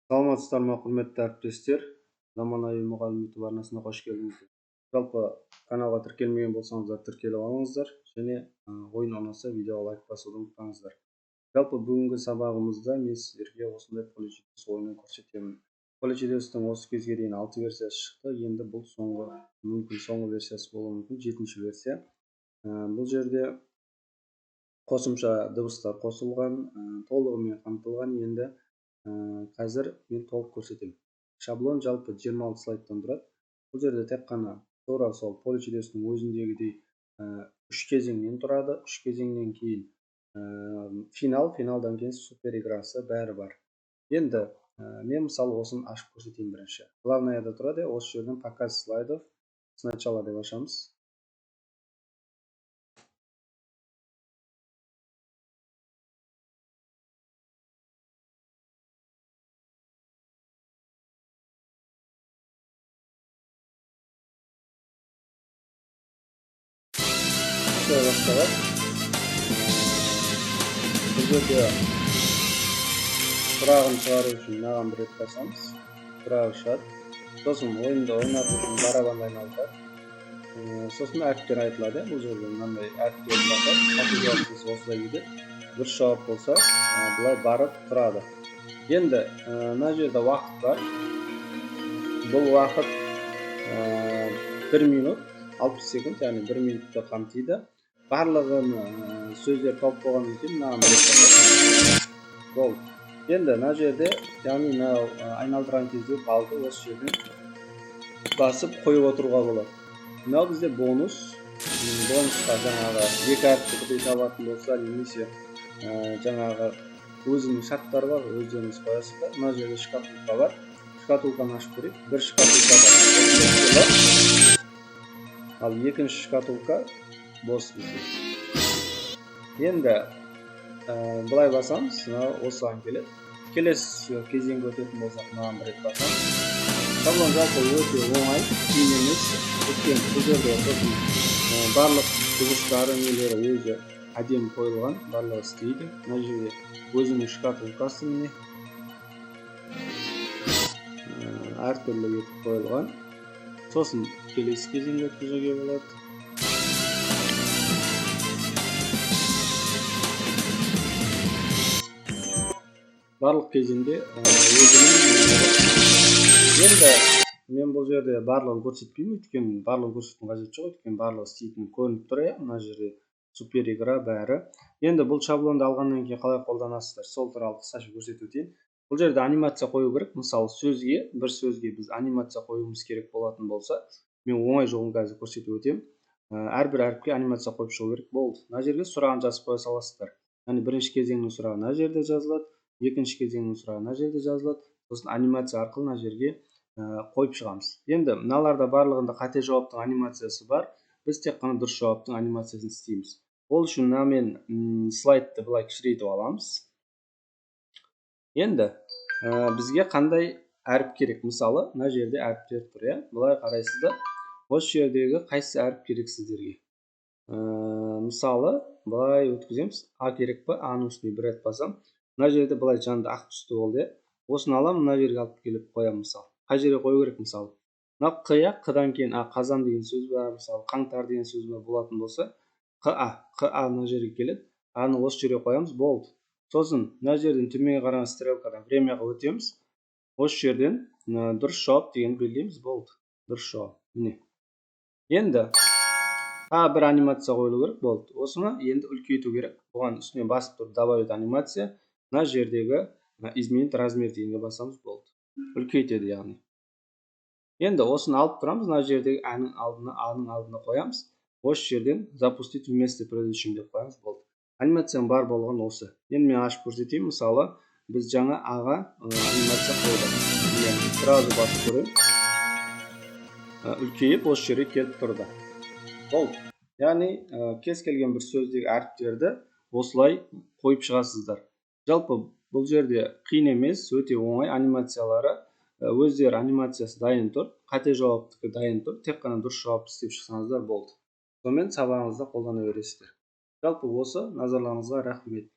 Саламатсыздар ма, құрметті әріптестер? Заманауи мұғалім YouTube арнасына қош келдіңіздер. Жалпы каналға тіркелмеген болсаңыздар, тіркеліп алыңыздар және ойын ұнаса видеоға лайк басуды ұмытпаңыздар. Жалпы бүгінгі сабағымызда мен сіздерге осындай Поле чудес ойынын көрсетемін. Поле чудестің осы кезге дейін 6 версиясы шықты. Енді бұл соңғы, мүмкін соңғы версиясы болуы мүмкін, 7-ші версия. Бұл жерде қосымша дыбыстар қосылған, толығымен қамтылған. Енді қазір мен толық көрсетемін. Шаблон жалпы 26 слайдтан тұрады. Бұл жерде тек қана тура сол Поле чудестің өзіндегідей 3 кезеңнен тұрады. 3 кезеңнен кейін финал, финалдан кейін супер играсы бәрі бар. Енді мен мысалы осыны ашып көрсетейін бірінші. Главныйда тұрады, осы жерден показ слайдов сначала деп ашамыз. Басталады. Бұл жерде сұрағын шығару үшін мынаған бір рет басамыз. Сұрағы шығады. Сосын ойынды ойнату үшін барабанды айналдырады. Сосын әріптер айтылады. Бұл жерде мынандай әріптер басады. Қате жауап болса осылай кетеді. Дұрыс жауап болса былай барып тұрады. Енді мына жерде уақыт бар. Бұл уақыт 1 минут 60 секунд, яғни 1 минутты қамтиды. Барлығын сөздер тауып болғаннан кейін мынаған бір рет басады. Болды. Енді мына жерде, яғни мынау айналдырған кезде балды осы жерден басып қойып отыруға болады. Мынау бізде бонус. Бонусқа жаңағы екі әріпті бірдей табатын болса, немесе жаңағы өзінің шарттары бар, өздеріңіз қоясыздар. Мына жерде шкатулка бар. Шкатулканы ашып көрейік. Бір шкатулка бар. Ал екінші шкатулка бос бізде. Енді былай басамыз, мынау осыған келеді. Келесі кезеңге өтетін болсақ, мынаған бір рет басамыз. Шаблон жалпы өте оңай, қиын емес. Өйткені бұл жерде сосын барлық дыбыстары, нелері өзі әдемі қойылған, барлығы істейді. Мына жерде өзінің шкатулкасы міне. Әртүрлі етіп қойылған. Сосын келесі кезеңге өткізуге болады. Барлық кезеңде өзінің енді мен бұл жерде барлығын көрсетпеймін, өйткені барлығын көрсетудің қажеті жоқ, өйткені барлығы істейтіні көрініп тұр, иә. Мына жерде супер игра бәрі. Енді бұл шаблонды алғаннан кейін қалай қолданасыздар, сол туралы қысқаша көрсетіп өтейін. Бұл жерде анимация қою керек. Мысалы сөзге, бір сөзге біз анимация қоюымыз керек болатын болса, мен оңай жолын қазір көрсетіп өтемін. Әрбір әріпке анимация қойып шығу керек болды. Мына жерге сұрағын жазып қоя саласыздар. Яғни бірінші кезеңнің сұрағы мына жерде жазылады, екінші кезеңнің сұрағы мына жерде жазылады. Сосын анимация арқылы мына жерге қойып шығамыз. Енді мыналарда барлығында қате жауаптың анимациясы бар. Біз тек қана дұрыс жауаптың анимациясын істейміз. Ол үшін мына мен слайдты былай кішірейтіп аламыз. Енді бізге қандай әріп керек? Мысалы, мына жерде әріптер тұр, иә? Былай қарайсыздар. Осы жердегі қайсы әріп керек сіздерге? Мысалы, былай өткіземіз. А керек па? А-ның үстіне бір рет басам. Мына жерде былай жанды ақ түсті болды, иә? Осыны аламын, мына жерге алып келіп қоямын, мысалы. Қай жерге қою керек, мысалы? Мына Қ, иә, Қ-дан кейін А, қазан деген сөз бар, мысалы, қаңтар деген сөз бар болатын болса, Қ, А, Қ, А мына жерге келеді. А-ны осы жерге қоямыз, болды. Сосын мына жерден төменге қараған стрелкадан времяға өтеміз. Осы жерден дұрыс жауап дегенді белгілейміз, болды. Дұрыс жауап. Міне. Енді тағы бір анимация қойылу керек, болды. Осыны енді үлкейту керек. Бұған үстіне басып тұрып добавить анимация. Мына жердегі изменить размер дегенге басамыз, болды. Үлкейтеді яғни. Енді осыны алып тұрамыз, мына жердегі әнің алдына, аның алдына қоямыз. Осы жерден запустить вместе предыдущим деп қоямыз, болды. Анимацияның бар болған осы. Енді мен ашып көрсетейін. Мысалы, біз жаңа аға анимация қойдық. Міне, сразу басып көрейін. Үлкейіп осы жерге келіп тұрды. Болды. Яғни, кез келген бір сөздегі әріптерді осылай қойып шығасыздар. Жалпы бұл жерде қиын емес, өте оңай анимациялары. Өздері анимациясы дайын тұр, қате жауаптікі дайын тұр, тек қана дұрыс жауапты істеп шықсаңыздар болды. Сонымен сабағыңызда қолдана бересіздер. Жалпы осы, назарларыңызға рахмет.